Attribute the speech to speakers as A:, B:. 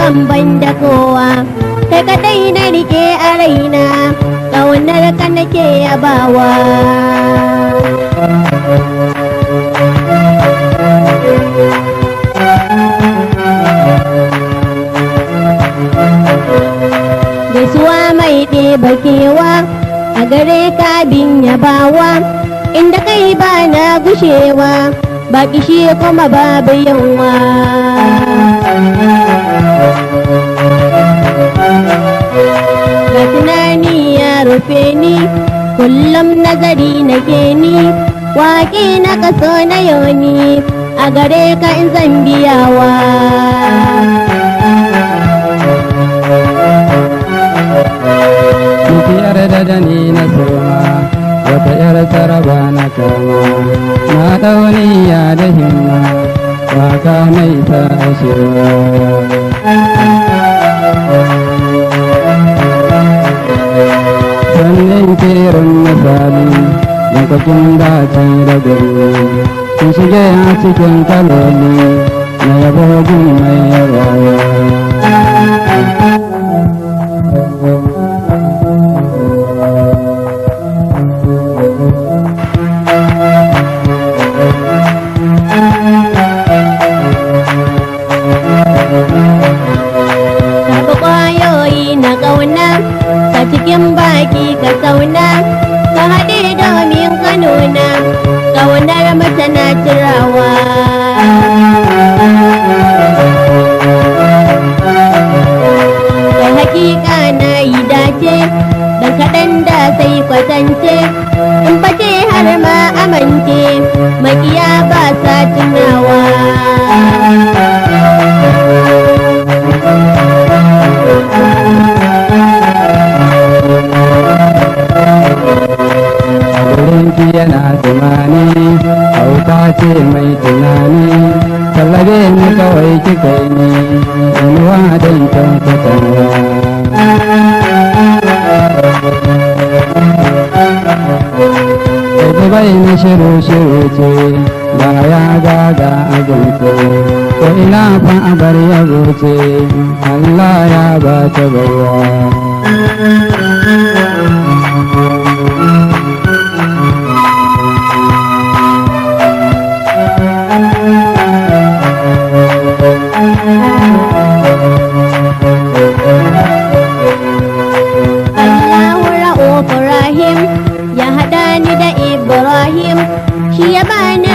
A: Kan ban da kowa, kai kadai na rike a raina, ƙaunar ka nake yabawa. Gaisuwa mai ɗeba kewa a gare ka bin yabawa, inda kai ba na gushewa, ba kishi kuma babu yunwa. Ga tunani ya rufe ni, kullum nazari nake ni, waƙe na kaso na yoni, a gare ka in zan biyawa.
B: Miki yarda da ni na soma, wata yar taraba na kama, na dauniya da himma, waka mai sashewa. Sannan kerin misali, lokacin dace da gari, sun shige a cikin kaloli, na yabo gun mai yabawa.
A: Karɓi ƙwayoyi na ƙauna, ka cikin baki ka sauna, ka haɗe domin ka nuna, ƙaunar mace na cirawa. Kai hakika na yi dace, dan kaɗan da sai kwatance, in bace har ma amince, makiya ba sa tunawa.
B: Wurinki yana tunani, hauka ce mai tunani, tallabe ni kawai kika yi ni, inuwa don kyautatawa. Kai bai na shiru shiru ce, ba ya gaga azance, ko ina fa abar yabo ce, Allah ya ba ta baiwa.
A: Allahu Ra'ufu Rahim ya haɗa ni da Ibrahim, shi ya bani